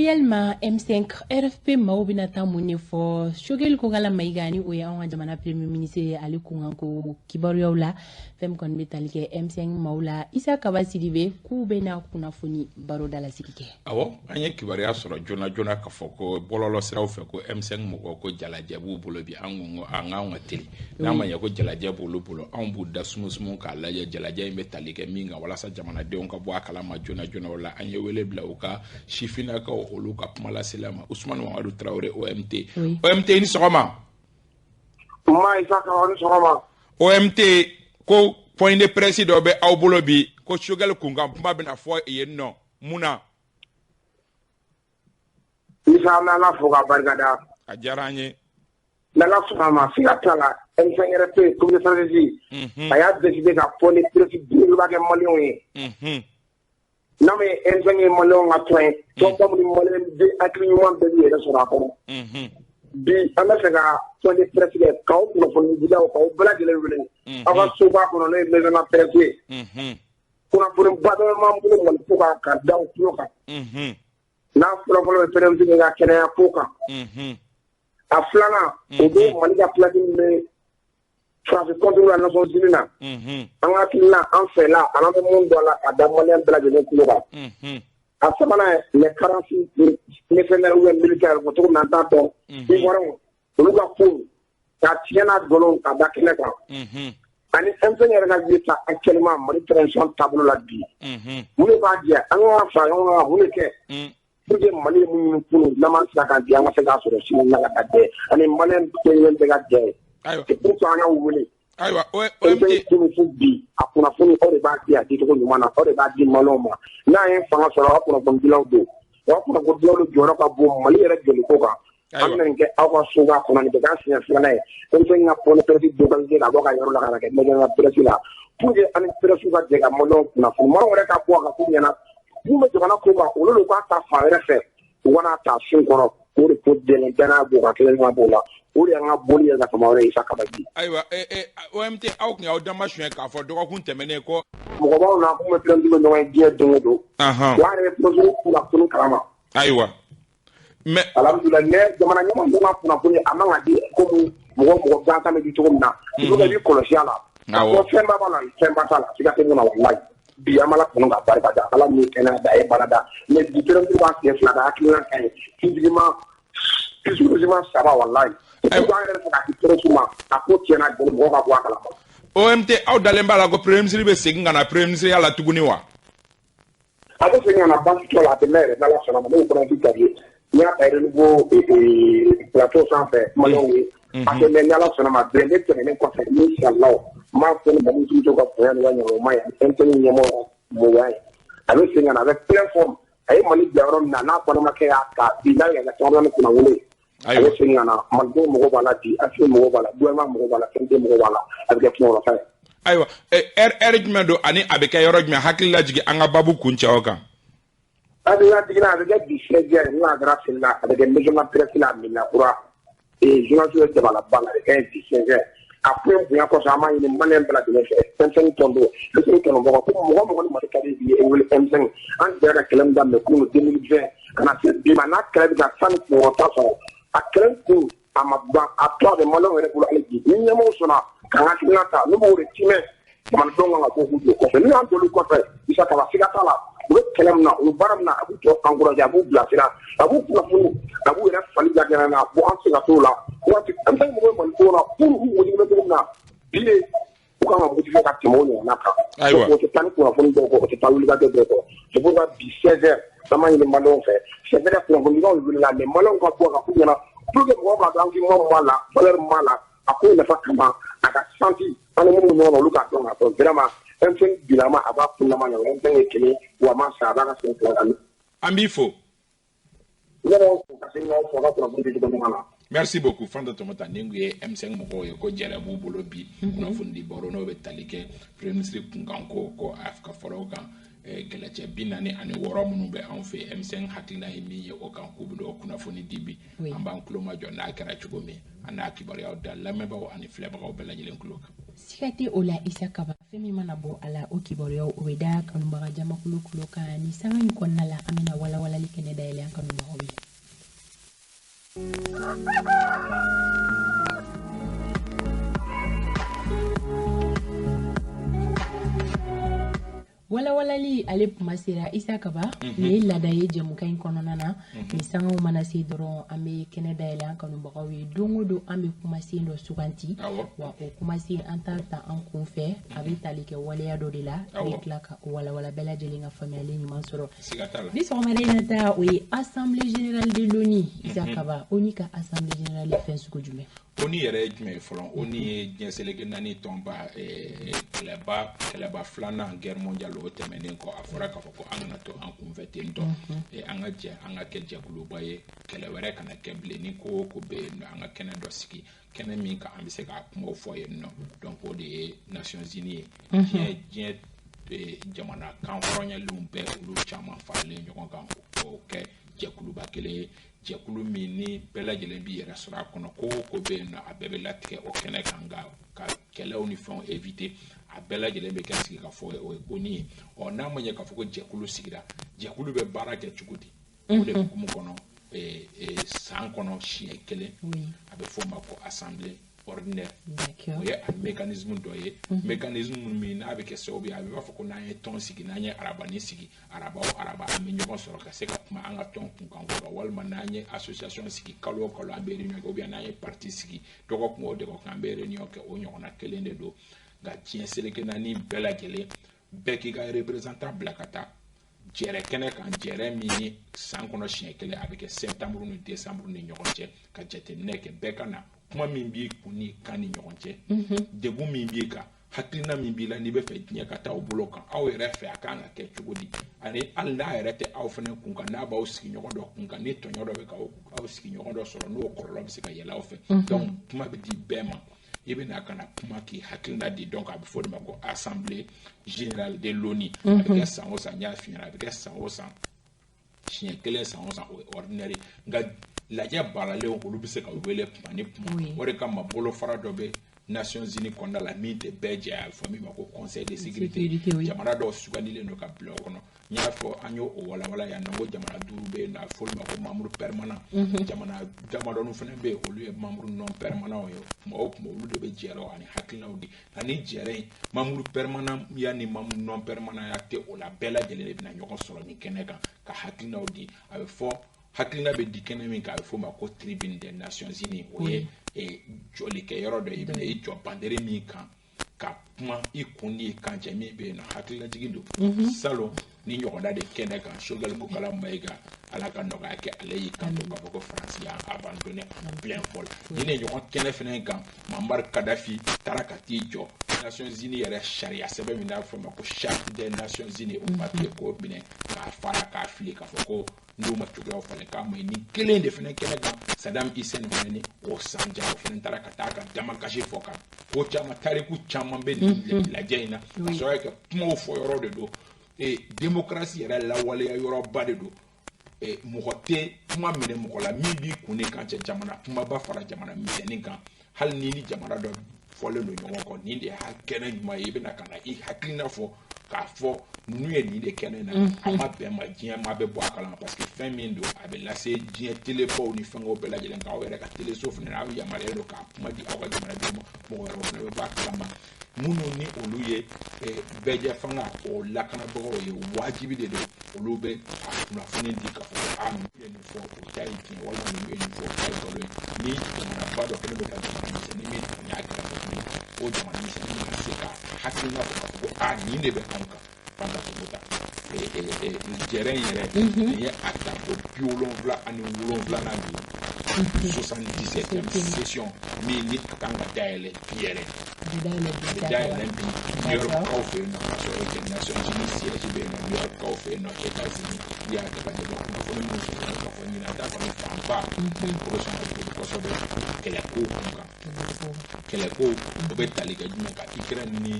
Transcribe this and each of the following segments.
Yalima M5 RFP maaw bɛna taa mun de fɔ Choguel Kokalla Maïga, ni o ye anw ka jamana premier ministre ye, ale kunkanko kibaruyaw la, fɛn min kɔni bɛ tali kɛ M5 maaw la, Isa Kaba Sidibe k'u bɛna kunnafoni baroda lasigi kɛ? Awɔ, an ye kibaruya sɔrɔ joona joona k'a fɔ ko bɔlɔlɔ siraw fɛ ko M5 mɔgɔw ko jalajɛ b'u bolo bi. An ko an k'anw ka teli, n'a ma ɲɛ ko jalajɛ b'olu bolo, anw b'u da sumusumu k'a lajɛ jalajɛ in bɛ tali kɛ min kan, walasa jamanadenw ka bɔ a kalama joona joona. O la, an ye wele bila u ka sifinnakaw, olu ka kumalasela ma, Usumani Mamadu Tarawele, OMT. OMT, i ni sɔgɔma. Ma Isa Kaba, ni sɔgɔma. OMT, ko point de presse dɔ bɛ aw bolo bi, ko Choguel kunkan kuma bɛna fɔ yen nɔ, mun na? Isa, an bɛ Ala fo k'a barikada. A diyara an ye. N'Ala sɔnna a ma, siga t'a la, M5 RFP comité stratégie, a y'a décidé ka point de presse belebeleba kɛ maliyɛnw ye. N'a ma ɲɛ M5 ye maliyɛnw ka tɔn ye, tɔnba minnu maliyɛn den hakili ɲuman bɛɛ b'i yɛrɛ sɔrɔ a kɔnɔ. Bi, an bɛ fɛ ka point de presse kɛ k'aw kunnafonidilaw, k'aw bɛɛ lajɛlen wele aw ka soba kɔnɔ, n'o ye maison de la presse ye. Kunnafoniba dɔ b'an bolo Mali ko kan ka da aw tulo kan. N'a fɔlɔ-fɔlɔ bɛ premier ministre ka kɛnɛya ko kan. A filanan, o bɛ Mali ka plaque min bɛ France contre la Nations Unies na. An ka hakilina, an fɛla, ani an bɛ mun dɔn a la, ka da maliyɛn bɛɛ lajɛlen tulo kan. A sabanan, les 46 mercenaires ou bien militaires, o cogo min na an t'a dɔn. Ivoiriens, olu ka ko ka tiɲɛ n'a nkalon ka da kɛnɛ kan. Ani M5 yɛrɛ ka yeta actuellement Mali transition taabolo la bi. Mun de b'a jɛ an ka fara ɲɔgɔn kan, mun de kɛ pour que Mali ye mun ɲini kunun, n'an ma sira kan bi, an ka se k'a sɔrɔ sini n'a ka jɛ, ani maliyɛn kelen bɛɛ ka jɛ ye. C'est pour ça an y'aw wele. Ayiwa, M5 OMT. Kunun fo bi, a kunnafoni, aw de b'a di a dicogo ɲuman na, aw de b'a di maliyɛnw ma. N'a ye fanga sɔrɔ, aw kunnafonidilaw don, aw kunnafonidilaw de jɔyɔrɔ ka bon Mali yɛrɛ jɔliko kan. An bɛna nin kɛ aw ka soba kɔnɔ, nin bɛ k'a siɲɛ filanan ye. M5 ka point de presse délocalisé ka bɔ ka yɔrɔ la ka na kɛ maison de la presse la, pour que an ni presse ka jɛ ka maliyɛnw kunnafoni, maliyɛnw yɛrɛ ka bɔ a ka k'u ɲɛna mun bɛ jamana ko kan. Olu de k'a ta fan wɛrɛ fɛ, u kana ta sun kɔrɔ, o de ko dɛmɛ danaya b'o kan, kelen b'o la, o de y'an ka boli ye ka tɛmɛ yɔrɔ ye, Isa Kabaji. Ayiwa, OMT, aw tun y'aw dama suɲɛ k'a fɔ dɔgɔkun tɛmɛnen ko Mɔgɔ b'aw na mun bɛ premier ministre ɲɔgɔn ye diɲɛ don o don. Wa an yɛrɛ bɛ premier ministre kunnafoni kalama. Ayiwa, mais Alhamdulilayi, mais jamana ɲɛmaa dɔ ka kunnafoni, a man ka di komi mɔgɔ mɔgɔ gansan bɛ di cogo min na. Il faut que i b'i kɔlɔsi a la. Ka fɔ fɛnba b'a la, fɛnba t'a la, siga tɛ mun na walayi. Bi, an b'Ala tanu ka barika da, Ala min ye kɛnɛya da, a ye baara da. Mais bi, premier ministre b'a sen fila da, hakilina ka ɲi physiquement, psychologiquement, ça va walayi. C'est pourquoi an yɛrɛ bɛ fɛ k'a di presse ma, a ko tiɲɛna joli, mɔgɔw ka bɔ a kalama. OMT, aw dalen b'a la ko premier ministre bɛ segin ka na premier ministre ya la tuguni wa? A bɛ segin ka na, baasi t'o la, a tɛ mɛn yɛrɛ, n'Ala sɔnna ma. Ne y'o fana di Gabi n y'a ta Renouveau plateau sanfɛ maliyɛnw ye. A tɛ mɛn, ni Ala sɔnna ma, blindé tɛmɛnen kɔfɛ, inshallah, n b'a fɔ ni Mali ka bonya ni ka ɲɔgɔnma ye, M5 ɲɛmɔgɔ ka mɔgɔya ye, a bɛ segin ka na, a bɛ plein forme. A ye Mali bila yɔrɔ min na, n'a balimakɛ y'a ta bi, n'a yɛrɛ caman ni kunna wolo ye, a bɛ segin ka na. Malidenw mago b'a la bi, Assimi mago b'a la, gouvernement mago b'a la, CNT mago b'a la, a bɛ kɛ kunkɔrɔta ye. Ayiwa, heure jumɛn don, ani a bɛ kɛ yɔrɔ jumɛn? Hakili lajigin an ka babu kun cɛ o kan. Hakilina jiginna, a bɛ kɛ bi 16 heures, n'a kɛra seli la, a bɛ kɛ maison de la presse la, Medina Kura, journaliste bɛ jabalaba la, a bɛ kɛ bi 16 heures. A ko in bonya kɔsɔn, an b'a ɲini maliyɛn bɛɛ lajɛlen fɛ, M5 tɔn don, M5 tɔnɔbagaw, ko mɔgɔ mɔgɔ ni Mali ka di bi ye wele M5. An jɛra ka kɛlɛ min daminɛ kunun 2020 ka na se bi ma, n'a kɛlɛ bɛ ka san ni kunkɔrɔta sɔrɔ, a kɛlɛ kun a ma ban, a tɔ a bɛ maliyɛnw yɛrɛ bolo hali bi. Ni ɲɛmɔgɔw sɔnna k'an hakilina ta, n'u b'o de timɛ, jamanadenw kan ka bɔ k'u jɔ kɔfɛ. N'u y'an jɔli kɔfɛ, Isa Kaba, siga t'a la, u bɛ kɛlɛ min na, u bɛ baara min na, a b'u tɔ encourager, a b'u bilasira, a b'u kunnafoni, a b'u yɛrɛ fali ja na bon, an tɛ se ka t'o la waati. An bɛ mɔgɔ Mali ko la pour u motiver cogo min na bi ye, u kan ka motiver ka tɛmɛ o ɲɔgɔnna kan. O tɛ taa ni kunnafoni dɔw kɔ, o tɛ taa wulikajɔ dɔw kɔ. C'est pourquoi bi 16 heures, an b'a ɲini maliyɛnw fɛ. C'est vrai, kunnafonidilaw wulila, mais maliyɛnw ka bɔ ka f'u ɲɛna pour que mɔgɔw ka dɔn engagement min b'a la, valeur min b'a la, a ko nafa kama, a ka santi an ni minnu ɲɔgɔn na, olu k'a dɔn k'a fɔ vraiment M5 bilama, a b'a kunnama na, M5 ye kelen wa, a ma sa, a b'a ka sen fila kan. An b'i fo. Ne b'aw fo ka se ɲɔgɔn fo a ka kunnafoni di cogo ɲuman na. Merci beaucoup, Fanta Tɔmɔta. Nin kun ye M5 mɔgɔw ye ko jɛrɛ b'u bolo bi, kunnafoni di baro n'o bɛ tali kɛ premier ministre kunkan ko a ka fara o kan, kɛlɛcɛ 46 minnu bɛ anw fɛ, M5 hakilina ye min ye o kan, k'u bɛ o kunnafoni di bi. An b'an tulo majɔ, n'a kɛra cogo min, an n'a kibaruyaw da lamɛnbagaw ani filɛbagaw bɛɛ lajɛlen tulo kan. Siga tɛ o la, Isa Kaba. Fɛn min mana bɔ a la, o kibaruyaw, o bɛ da kanubaga jamakulu kulo kan. Ni sanga in kɔnɔna la, an bɛna walawalali kɛnɛ dayɛlɛ an kanubagaw ye. Walawalali ale kuma sera. Isa Kaba, nin ye laada ye jɛmukan in kɔnɔna na. Ni sangaw mana se dɔrɔn, an bɛ kɛnɛ dayɛlɛ an kanubagaw ye. Don o don, an bɛ kumasen dɔ suganti, wa o kumasen, an t'a ta an kun fɛ, a bɛ tali kɛ waleya dɔ de la. I bɛ tila ka o walawala, bɛɛ lajɛlen ka faamuyali ɲuman sɔrɔ. Bi sɔgɔmada in na ta, o ye Assemblée générale de l'ONU. Isa Kaba, ONU ka Assemblée générale ye fɛn sugu jumɛn? ONU yɛrɛ ye jumɛn ye fɔlɔ? ONU ye diɲɛ seleke naani tɔnba. Kɛlɛba filanan, guerre mondiale, o tɛmɛnen kɔ, a fɔra k'a fɔ ko an kana to an kunfɛ ten tɔ, an ka jɛ, an ka kɛ jɛkuluba ye, kɛlɛ wɛrɛ kana kɛ bilen. Ni ko o ko bɛ yen nɔ, an ka kɛnɛ dɔ sigi, kɛnɛ min kan an bɛ se k'a kumaw fɔ yen nɔ. Donc o de ye Nations Unies ye. Diɲɛ jamana kan hɔrɔnyalenw bɛɛ, olu caman faralen ɲɔgɔn kan k'o kɛ jɛkuluba kelen ye, jɛkulu min ni bɛɛ lajɛlen b'i yɛrɛ sɔrɔ a kɔnɔ. Ko o ko bɛ yen nɔ, a bɛɛ bɛ latigɛ o kɛnɛ kan, nka ka kɛlɛw ni fɛnw éviter, a bɛɛ lajɛlen bɛ kɛ sigi ka fɔ, o ye ONU ye. Ɔ, n'a ma ɲɛ k'a fɔ ko jɛkulu sigira, jɛkulu bɛ baara kɛ cogo di? O de hukumu kɔnɔ, san kɔnɔ siɲɛ kelen, a bɛ fɔ o ma ko assemblée ordinaire. O ye a mécanisme dɔ ye, mécanisme min n'a bɛ kɛ sababu ye, a bɛ b'a fɔ ko n'an ye tɔn sigi, n'an ye arabani sigi, araba o araba, an bɛ ɲɔgɔn sɔrɔ ka se ka kuma an ka tɔn kunkan ko kan, walima n'an ye association sigi, kalo o kalo an bɛ réunion kɛ, ou bien n'an ye parti sigi, dɔgɔkun o dɔgɔkun an bɛ réunion kɛ. O ɲɔgɔnna kelen de don, nka diɲɛ seleke naani bɛɛ lajɛlen, bɛɛ k'i ka représentant bila ka taa jɛrɛ kɛnɛ kan, jɛrɛ min ni san kɔnɔ siɲɛ kelen, a bɛ kɛ septembre ni décembre ni ɲɔgɔn cɛ, ka jateminɛ kɛ. Bɛɛ ka na, kuma min b'i kun ni kan ni ɲɔgɔn cɛ, degun min b'i kan, hakilina min b'i la n'i bɛ fɛ diɲɛ ka taa o bolo kan, aw yɛrɛ fɛ a kan ka kɛ cogo di, ani hali n'a yɛrɛ tɛ aw fana kun kan, n'a b'aw sigiɲɔgɔn dɔ kun kan, ni tɔɲɔ dɔ bɛ ka aw sigiɲɔgɔn dɔ sɔrɔ, n'o kɔlɔlɔ bɛ se ka yɛlɛ aw fɛ. Donc kuma bɛ di bɛɛ ma, i bɛ na ka na kuma k'i hakilina di. Donc a bɛ fɔ o de ma ko Assemblée générale de l'ONU. A bɛ kɛ san o san, n y'a f'i ɲɛna, a bɛ kɛ san o san siɲɛ kelen, san o san, o ye ordinaire ye. Nka lajɛ balalenw, olu bɛ se ka wele kuma ni kuma. O de kama bolofara dɔ bɛ Nations Unies kɔnɔna la min tɛ bɛɛ jɛ, a bɛ fɔ min ma ko Conseil de sécurité. Jamana dɔw sugandilen don ka bila o kɔnɔ. N y'a fɔ, an y'o walawala yan nɔ, ko jamana duuru bɛ yen nɔ, a bɛ fɔ olu ma ko membre permanent. Jamana damadɔni fana bɛ yen, olu ye membre non permanent ye. Kuma o kuma, olu de bɛ jɛrɛw ani hakilinaw di. Nka ni jɛrɛ in, membre permanent ya ni membre non permanent ya tɛ o la, bɛɛ lajɛlen de bɛna ɲɔgɔn sɔrɔ nin kɛnɛ kan ka hakilinaw di. A bɛ fɔ hakilina bɛ di kɛnɛ min kan, a bɛ f'o ma ko Tribune des Nations Unies. O ye jɔlikɛyɔrɔ dɔ ye, i bɛna i jɔ bandere min kan ka kuma i kun ni kan cɛ min bɛ yen nɔ, hakililajigin don. Salon ni ɲɔgɔnna de kɛnɛ kan, Choguel Kokalla Maïga, Ala ka nɔgɔya kɛ ale, y'i kanto k'a fɔ ko Faransi y'an abandonné en plein vol. Ni ne ɲɔgɔn kɛnɛ fɛnɛ kan, Muammar Kadhafi taara ka t'i jɔ Nations Unies yɛrɛ sariya sɛbɛn min n'a fɔ ma ko Charte des Nations Unies, o papier k'o minɛ k'a fara k'a fili, k'a fɔ ko n'u ma cogoyaw falen k'a ma ɲi. Nin kelen de fɛnɛ kɛnɛ kan, Saddam Hussein fɛnɛ ni o sanja, o fɛnɛ taara ka taa ka damakasi fɔ ka ko caman, tariku caman bɛ nin lajɛ in na, ka sɔrɔ kɛ kumaw fɔ yɔrɔ de don, démocratie yɛrɛ lawaleya yɔrɔba de don. Mɔgɔ tɛ kuma minɛ mɔgɔ la min b'i kun ni kan cɛ, jamana kumaba fara jamana misɛnnin kan, hali ni ni jamana dɔ fɔlen don ɲɔgɔn kɔ. Nin de ye kɛnɛ ɲuman ye, i bɛna ka na i hakilina fɔ k'a fɔ ninnu ye nin de kɛnɛ na, a ma bɛn ma, diɲɛ maa bɛ bɔ a kalama, parce que fɛn min don, a bɛ lase diɲɛ telebaw ni fɛngɛw bɛɛ lajɛlen kan. Aw yɛrɛ ka teleso fana, aw yamaruyalen don k'a kuma di aw ka jamanadenw ma, mɔgɔ wɛrɛw fana bɛ bɔ a kalama. Minnu ni olu ye bɛɛjɛ fanga o lakanabagaw ye, wajibi de don olu bɛ a kunnafoni di k'a fɔ ko a ninnu ye nin fɔ, o ta ye tiɲɛ, walima ninnu ye nin fɔ, o ta ye nkalon ye. Ni jamanaba dɔ kɛlen don ka jamana misɛnnin min tɔɲɔ a kɛrɛfɛ tuguni, o jamana misɛnnin bɛna se ka hakilina fɔ k'a fɔ ko a nin de bɛ anw kan, f'an ka sogo ta. Jɛrɛ in yɛrɛ, nin ye a tako 77nan de ye, 77e session min ni a kan ka dayɛlɛ bi yɛrɛ. A bɛ dayɛlɛ bi New York kaw fɛ yen nɔ, ka sɔrɔ kɛ Nations Unies siège bɛ yen nɔ, New York kaw fɛ yen nɔ, États-Unis. I y'a kɛ ka ɲɛ, kunnafoni minnu sɔrɔ k'a fɔ ɲinan ta kɔni fanba, o bɛ sɔn ka boli kosɛbɛ kɛlɛkow kun kan. Kɛlɛko, o bɛ tali kɛ jumɛn kan? Ukraine ni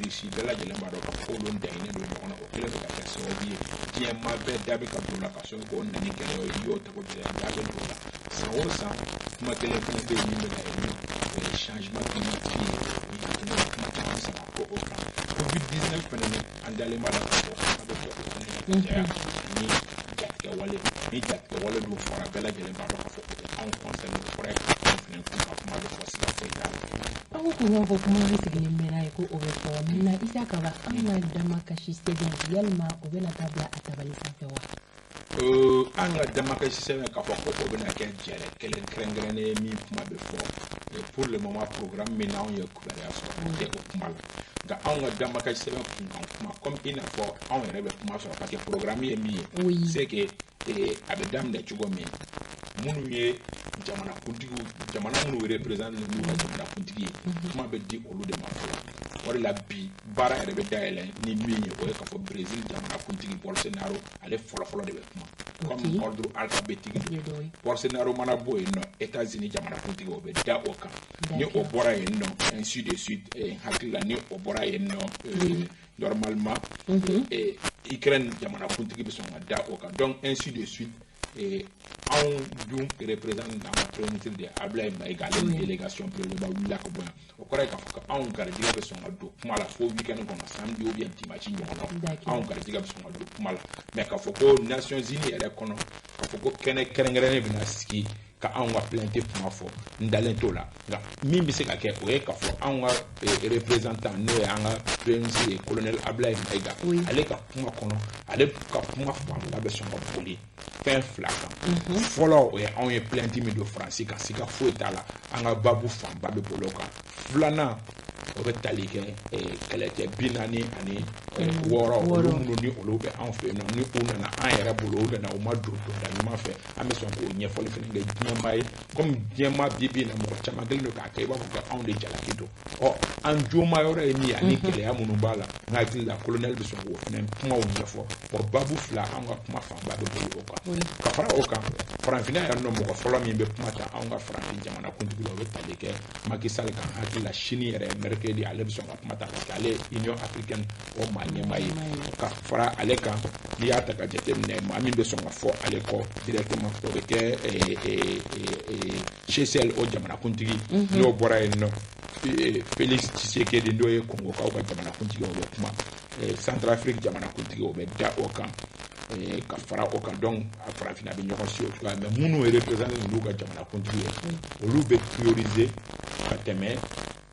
Russie, bɛɛ lajɛlen b'a dɔn k'a fɔ k'olu daɲini don ɲɔgɔn na. O kɛlen don ka kɛ sababu ye, diɲɛ maa bɛɛ da bɛ ka don o la, ka sababu kɛ o nani kɛlɛ ye, i y'o ta ko gɛlɛya, da bɛ don o la san o san. Kuma kelen fana bɛ yen min bɛ na yen nɔ, o ye changement climatique ye. Ni hakilina kuma caman bɛ se ka fɔ o kan. Covid-19 fana ni an dalen b'a la k'a fɔ kuma bɛ kɛ o fana na ka caya, ani jatigɛwale. Ni jatigɛwale dun fɔra, bɛɛ lajɛlen b'a dɔn k'a fɔ o tɛ anw concerné. O kɔrɔ ye ka anw fana kun ka kuma bɛ fɔ, siga foyi t'a la. Aw kun y'aw fɔ kuma bɛ sigilen mɛnna ye ko o bɛ fɔ mun na? Isa Kaba, an ka damakasi sɛbɛn, yalima o bɛna taa bila a tabali sanfɛ wa? An ka damakasi sɛbɛn, k'a fɔ ko o bɛna kɛ jɛrɛ kelen kɛrɛnkɛrɛnnen ye min kuma bɛ fɔ, pour le moment, programme min n'anw ye kibaruya sɔrɔ, o tɛ o kuma la. Nka anw ka damakasi sɛbɛn kun kan kuma, comme i n'a fɔ anw yɛrɛ bɛ kuma sɔrɔ, parce que programme ye min ye, c'est que a bɛ daminɛ cogo min, minnu ye jamanakuntigiw, jamana minnu représenté n'u ka jamanakuntigi ye, kuma bɛ di olu de ma fɔlɔ. O de la bi baara yɛrɛ bɛ dayɛlɛ ni min ye, o ye k'a fɔ Brésil jamanakuntigi Bolsonaro, ale fɔlɔfɔlɔ de bɛ kuma comme ordre alphabétique don. Bolsonaro mana bɔ yen nɔ, États-Unis jamanakuntigi, o bɛ da o kan. Ni o bɔra yen nɔ, ainsi de suite. Hakili la, ni o bɔra yen nɔ, normalement Ukraine jamanakuntigi bɛ sɔn ka da o kan. Donc ainsi de suite. Anw dun représentant n'an ka premier ministre de ye Abdoulaye Maïga, ale ni délégation belebeleba wulila ka bɔ yan. O kɔrɔ ye k'a fɔ ko anw garijɛgɛ bɛ sɔn ka don kuma la fo week-end kɔnɔ, samedi ou bien dimanche ɲɔgɔn na, anw garijɛgɛ bɛ sɔn ka don kuma la. Mais k'a fɔ ko Nations Unies yɛrɛ kɔnɔ, k'a fɔ ko kɛnɛ kɛrɛnkɛrɛnnen bɛna sigi ka anw ka plainte kuma fɔ, n dalen t'o la. Nka min bɛ se ka kɛ, o ye k'a fɔ anw ka représentant, n'o ye an ka premier ministre ye, colonel Abdoulaye Maïga, ale ka kuma kɔnɔ, ale ka kuma fanba bɛ sɔn ka boli fɛn fila kan. Fɔlɔ, o ye anw ye plainte min don Faransi kan, siga foyi t'a la, an ka baabu fanba bɛ boli o kan. Filanan, o bɛ tali kɛ kɛlɛcɛ 46, olu minnu ni olu bɛ anw fɛ yen nɔ, ni u nana an yɛrɛ bolo, u nana u ma don donda ɲuman fɛ, an bɛ sɔn k'o ɲɛfɔli fana kɛ diɲɛmaa ye. Komi diɲɛmaa bi bi in na, mɔgɔ caman kɛlen don k'a kɛ i b'a fɔ ko anw de jalaki don. Ɔ, an joma yɔrɔ ye min ye, ani gɛlɛya minnu b'a la, n hakili la colonel bɛ sɔn k'o fana kumaw ɲɛfɔ. Bon, babu fila, an ka kuma fanba bɛ boli o kan. Ka fara o kan, farafinna yɛrɛ nɔ, mɔgɔ fɔlɔ min bɛ kuma ta anw ka farafin jamana kuntigi la, o bɛ tali kɛ Macky Sall kan. Hakili la, sini yɛrɛ mercredi, ale bɛ sɔn ka kuma ta, parce que ale ye Union africaine o maa ɲɛmaa ye. Ka fara ale kan, n'i y'a ta ka jateminɛ, maa min bɛ sɔn ka fɔ ale kɔ directement, o bɛ kɛ Seychelles o jamanakuntigi. N'o bɔra yen nɔ, Félix Tshisekedi, n'o ye Kongokaw ka jamanakuntigi, o bɛ kuma. Centrafrique jamanakuntigi, o bɛ da o kan. Ka fara o kan, donc a farafinna bɛ ɲɔgɔn si o cogoya. Mais minnu représenté n'u ka jamanakuntigi ye, olu bɛ prioriser ka tɛmɛ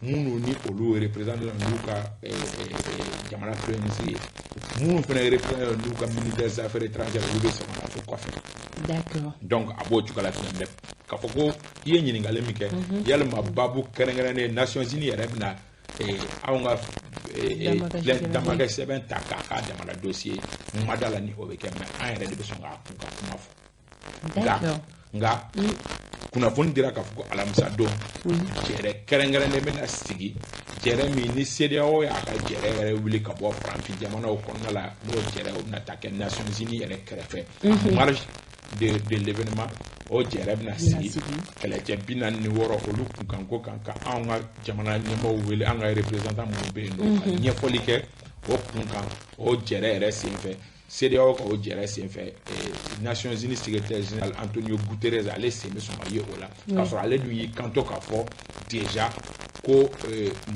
minnu ni olu représenté n'u ka jamana premier ministre ye. Minnu fana représenté n'u ka ministre des affaires étrangères, olu bɛ sɔn ka na fo kɔfɛ. Donc a b'o cogoya la fɛnɛ. Mais k'a fɔ ko i ye ɲininkali min kɛ, yalima baabu kɛrɛnkɛrɛnnen Nations Unies yɛrɛ bɛna anw ka damakɛ sɛbɛn ta k'a k'a damana dossier, n ma da la ni o bɛ kɛ. Mais an yɛrɛ de bɛ sɔn k'a kun ka kuma fɔ. Nka kunnafoni dira k'a fɔ ko alamisa don, jɛrɛ kɛrɛnkɛrɛnnen bɛna sigi, jɛrɛ min ni CEDEAO y'a ka jɛrɛ yɛrɛ wuli ka bɔ farafin jamanaw kɔnɔna la, n'o jɛrɛ o bɛna taa kɛ Nations Unies yɛrɛ kɛrɛfɛ, en marge de l'événement. O jɛrɛ bɛna sigi kɛlɛcɛ 46, olu kunkanko kan, ka anw ka jamana ɲɛmaaw wele, an ka représentant minnu bɛ yen nɔ, ka ɲɛfɔli kɛ o kun kan. O jɛrɛ yɛrɛ senfɛ, CEDEAO ka o jɛrɛ senfɛ, Nations Unies secrétaire général Antonio Guterres, ale sen bɛ sɔn ka ye o la, k'a sɔrɔ ale dun y'i kanto k'a fɔ déjà ko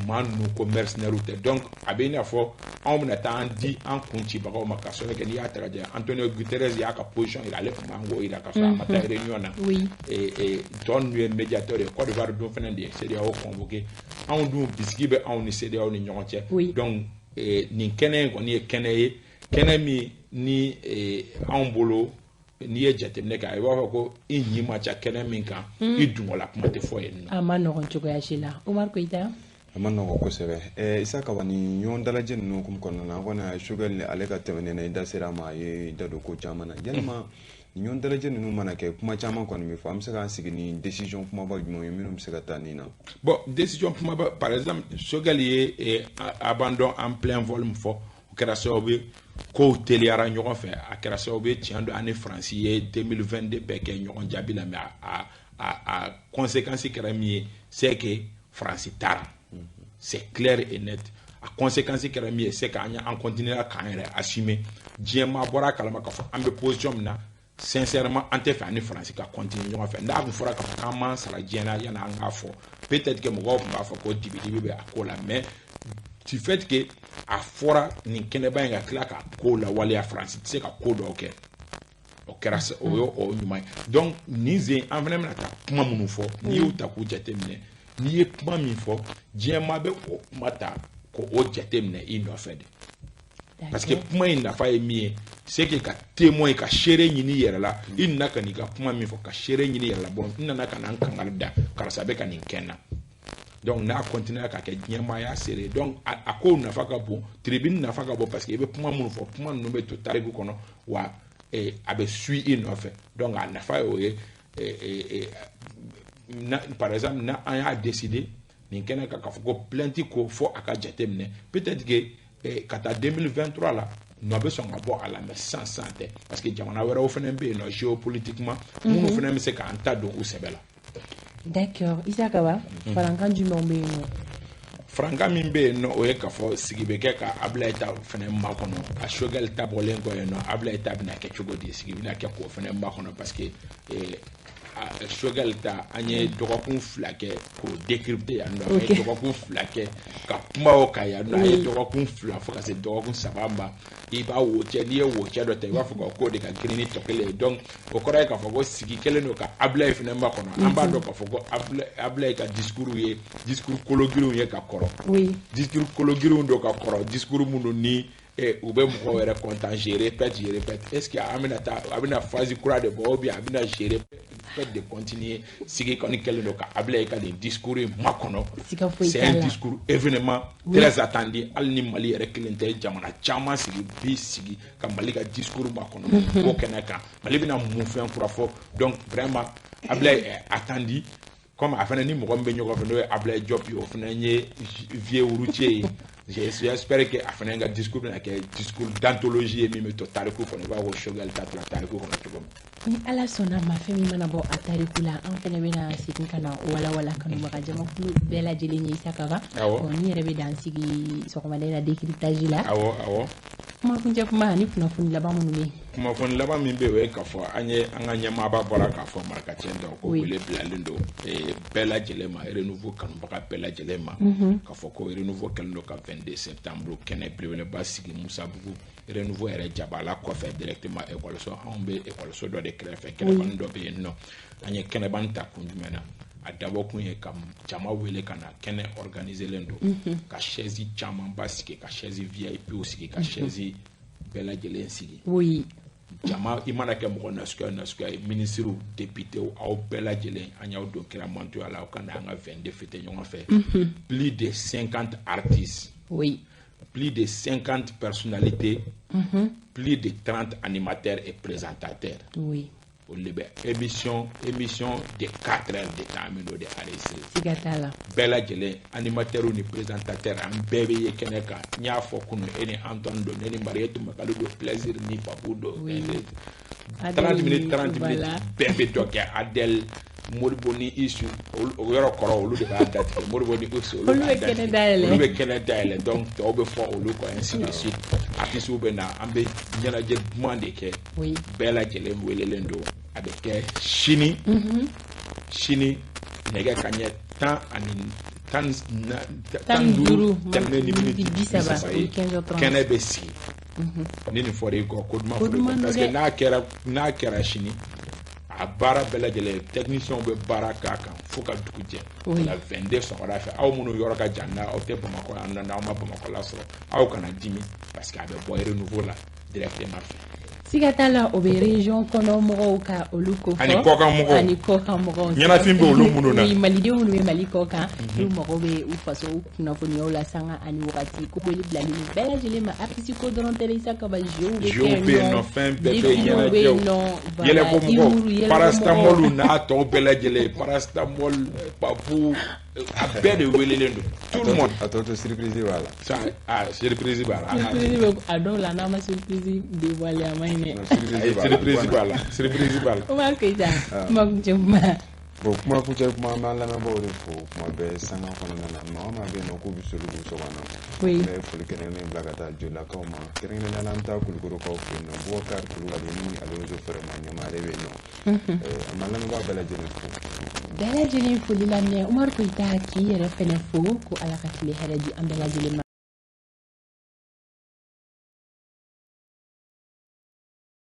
maa ninnu ko mercenaires tɛ. Donc a bɛ i n'a fɔ anw bɛna taa an di an kun cibagaw ma, ka sɔrɔ kɛ n'i y'a ta ka jɛ, Antonio Guterres y'a ka position yira, ale tun man k'o yira ka sɔrɔ a ma taa réunion na. Tɔ ninnu ye médiateur ye. Côte d'Ivoire dun fana de ye CEDEAO convoqué. Anw dun bisigi bɛ anw ni CEDEAO ni ɲɔgɔn cɛ. Donc nin kɛnɛ in kɔni ye kɛnɛ ye, kɛnɛ min ni anw bolo, n'i ye jateminɛ kɛ, i b'a fɔ ko i ɲi ma ca kɛnɛ min kan, i dungɔla kuma tɛ fɔ yen nɔ. A ma nɔgɔn cogoya si la, Umar Koyita. A ma nɔgɔn kosɛbɛ. Isa Kaba, ni ɲɔgɔn dalajɛ ninnu hukumu kɔnɔna na, an kɔni Choguel ale ka tɛmɛnen na, i da sera a ma, a ye da don ko caman na. Yalima ɲɔgɔn dalajɛ ninnu mana kɛ, kuma caman kɔni bɛ fɔ, an bɛ se k'an sigi ni décision kumaba jumɛn ye minnu bɛ se ka taa nin na? Bon, décision kumaba, par exemple, Choguel ye abandon en plein vol min fɔ, o kɛra sababu ye kow teliyara ɲɔgɔn fɛ. A kɛra sababu ye, tiɲɛ don, an ni Faransi ye 2022 bɛɛ kɛ ɲɔgɔn jaabi la. Mais a conséquence kɛra min ye, c'est que Faransi taara, c'est clair et net. A conséquence kɛra min ye, c'est que an continuer k'an yɛrɛ assumer. Diɲɛ maa bɔra a kalama k'a fɔ an bɛ position min na. Sincèrement, an tɛ fɛ ani Faransi ka continuer ɲɔgɔn fɛ. N'a kun fɔra k'a fɔ k'an m'an sara diɲɛ na yanni an k'a fɔ, peut-être que mɔgɔw tun b'a fɔ ko dibi-dibi bɛ a ko la, mais du fait que a fɔra nin kɛnɛba in ka tila ka ko lawaleya, Faransi tɛ se ka ko dɔw kɛ. O kɛra, o ye o ɲuman ye. Donc nin sen an fana bɛna taa kuma minnu fɔ, n'i y'u ta k'u jateminɛ, n'i ye kuma min fɔ, diɲɛ maa bɛ o kuma ta k'o jateminɛ i nɔfɛ de. Parce que kuma in nafa ye min ye, c'est que ka témoin, ka seere ɲini i yɛrɛ la. I nana ka n'i ka kuma min fɔ, ka seere ɲini i yɛrɛ la. Bon, n nana ka na n kangari da, karisa bɛ ka nin kɛ n na. Donc n'a continué ka kɛ, diɲɛmaaya seere. Donc a kow nafa ka bon, tribune nafa ka bon, parce que i bɛ kuma minnu fɔ, kuma ninnu bɛ to tariku kɔnɔ, wa a bɛ suit i nɔfɛ. Donc a nafa y'o ye. Par exemple, na an y'a décidé nin kɛnɛ kan k'a fɔ ko plainte ko fo a ka jateminɛ, peut-être que ka taa 2023 la, nɔ bɛ sɔn ka bɔ a la, mais sisan sisan tɛ, parce que jamana wɛrɛw fana bɛ yen nɔ géopolitiquement minnu fana bɛ se k'an ta don u sɛbɛ la. D'accord. Issa Kaba, farankan jumɛnw bɛ yen nɔ? Farankan min bɛ yen nɔ, o ye k'a fɔ sigi bɛ kɛ ka Ablaye ta fana makɔnɔ. A Choguel ta bɔlen kɔ yen nɔ, Ablaye ta bɛna kɛ cogo di? Sigi bɛna kɛ k'o fana makɔnɔ, parce que Choguel ta, an ye dɔgɔkun 2 kɛ k'o décrypter yan nɔ, an ye dɔgɔkun 2 kɛ ka kuma o kan yan nɔ, an ye dɔgɔkun 2 fo ka se dɔgɔkun 3 ma. I b'a wocɛ, n'i ye wocɛ dɔ ta, i b'a fɔ k'o de ka girin ni tɔ kelen ye. Donc o kɔrɔ ye k'a fɔ ko sigi kɛlen don ka Ablaye fana makɔnɔ. An b'a dɔn k'a fɔ ko Ablaye ka discours ye discours kologirinw ye ka kɔrɔ. Discours kologirinw don ka kɔrɔ, discours minnu ni u bɛ mɔgɔw yɛrɛ content. Je répète, je répète. Est-ce que an bɛna taa, a bɛna phase kura de bɔ, ou bien a bɛna je répète de continuer? Sigi kɔni kɛlen don ka Ablaye ka nin discours in makɔnɔ. C'est un discours événement très attendu. Hali ni Mali yɛrɛ kelen tɛ, jamana caman sigi bi sigi ka Mali ka discours makɔnɔ o kɛnɛ kan. Mali bɛna mun fɛn kura fɔ? Donc vraiment, Ablaye est attendu. Comme a fana ni mɔgɔ min bɛ ɲɔgɔn fɛ, n'o ye Ablaye Diop ye, o fana ye vieux routier ye. J'espère que a fana ka discours bɛna kɛ discours d'anthologie ye min bɛ to tariku kɔnɔ, i b'a fɔ ko Choguel ta tora tariku kɔnɔ cogo min. Ni Ala sɔnna ma, fɛn min mana bɔ a tariku la, an fana bɛna segin ka na walawala kanubaga jamakulu bɛɛ lajɛlen ye. Issa Kaba, ni yɛrɛ bɛ dan sigi sɔgɔmada in na décryptage la. Awɔ awɔ. Kuma kuncɛ kuma ani kunnafoni laban minnu bɛ yen. Kunnafoni laban min bɛ yen, o ye k'a fɔ an ye an ka ɲɛmaaba bɔra k'a fɔ marakacɛ dɔw ko wele bilalen don bɛɛ lajɛlen ma, Renouveau kanubaga bɛɛ lajɛlen ma, k'a fɔ ko Renouveau kɛlen don ka 22 septembre kɛnɛ belebeleba sigi Musabugu, Renouveau yɛrɛ jabala kɔfɛ directement, école so. Anw bɛ école so dɔ de kɛrɛfɛ, kɛnɛbani dɔ bɛ yen nɔ. An ye kɛnɛbani ta kun jumɛn na? A dabɔ kun ye ka jama wele ka na. Kɛnɛ organiser don ka chaise camanba sigi, ka chaise VIP sigi, ka chaise bɛɛ lajɛlen sigi. Jama, i mana kɛ mɔgɔ nasuguya nasuguya ye, ministres, députés, aw bɛɛ lajɛlen, an y'aw don kira mantoya la, aw ka na an ka 22 fêter ɲɔgɔn fɛ. Plus de 50 artistes, plus de 50 personnalités, plus de 30 animateurs et présentateurs. Olu de bɛ émission de 4 heures de temps, an bɛ n'o de enregistrer. Siga t'a la. Bɛɛ lajɛlen, animateurs ni présentateurs, an bɛɛ bɛ ye kɛnɛ kan. N y'a fɔ kunun, e ni Antoine don, ne ni Marietou Makalou don, Plaisir ni Babou don. 30 minutes, 30 minutes, bɛɛ bɛ dɔ kɛ. Adèle, Modibo ni Isu, o yɔrɔ kɔrɔ, olu de b'a datigɛ. Modibo ni Isu, olu b'a datigɛ, olu bɛ kɛnɛ dayɛlɛ. Donc tɔw bɛ fɔ olu kɔ, ainsi de suite. Artistes bɛ na, an bɛ ɲɛnajɛ duman de kɛ. Bɛɛ lajɛlen welelen don. A bɛ kɛ sini, sini nɛgɛ kanɲɛ 15 tɛmɛnen ni miniti 30 ye, kɛnɛ bɛ sigi. Ni nin fɔra i kɔ, ko duman fɔra i kɔ, parce que n'a kɛra sini, a baara bɛɛ lajɛlen, techniciens bɛ baara k'a kan fo ka dugu jɛ. O la 22 sɔgɔmada fɛ, aw minnu yɔrɔ ka jan, n'a aw tɛ Bamakɔ yan nɔ, n'aw ma Bamakɔ lasɔrɔ, aw kana dimi, parce que a bɛ bɔ Renouveau la directement fɛ. Siga t'a la, o bɛ région kɔnɔ mɔgɔw ka olu ko fɔ. Ani kɔkan mɔgɔw. Ani kɔkan mɔgɔw. Ɲɛnafin bɛ olu minnu na. Oui, malidenw minnu bɛ Mali kɔ kan, n'u mago bɛ u faso kunnafoniyaw la sanga ani wagati, ko wele bilalen don bɛɛ lajɛlen ma. Artiste ko dɔrɔn tɛ dɛ, Issa Kaba, jeux bɛ kɛ yen nɔ, fɛn bɛɛ bɛ yen, ɲɛnajɛw, yɛlɛko mɔgɔw, paracétamol n'a tɔw bɛɛ lajɛlen, paracétamol, Papu, a bɛɛ de welelen don, tout le monde. A tɔ to surprise b'a la. Ah, surprise b'a la. Surprise bɛ a dɔw la, n'a ma surprise dévoiler, a ma ɲi dɛ. Surprise b'a la, surprise b'a la. Umar Keita, kuma kuncɛ kuma. Bon, kuma kuncɛ kuma, an b'an lamɛnbaaw de fo kuma bɛɛ sanga kɔnɔna na. Maa o maa bɛ yen nɔ k'u bɛ soli k'u sɔgɔ na, an bɛ foli kɛrɛnkɛrɛnnen bila ka taa Jolakaw ma, kɛrɛnkɛrɛnnenya la an bɛ taa Kulukorokaw fɛ yen nɔ, Bubakari Kulubali ni ale eaux et forêts maa ɲɛmaa, ale bɛ yen nɔ. An b'an lamɛnbaa bɛɛ lajɛlen fo. Bɛɛ lajɛlen foli laminɛ. Umaru Koyita, k'i yɛrɛ fɛnɛ fo, ko Ala ka tile hɛrɛ di an bɛɛ lajɛlen ma.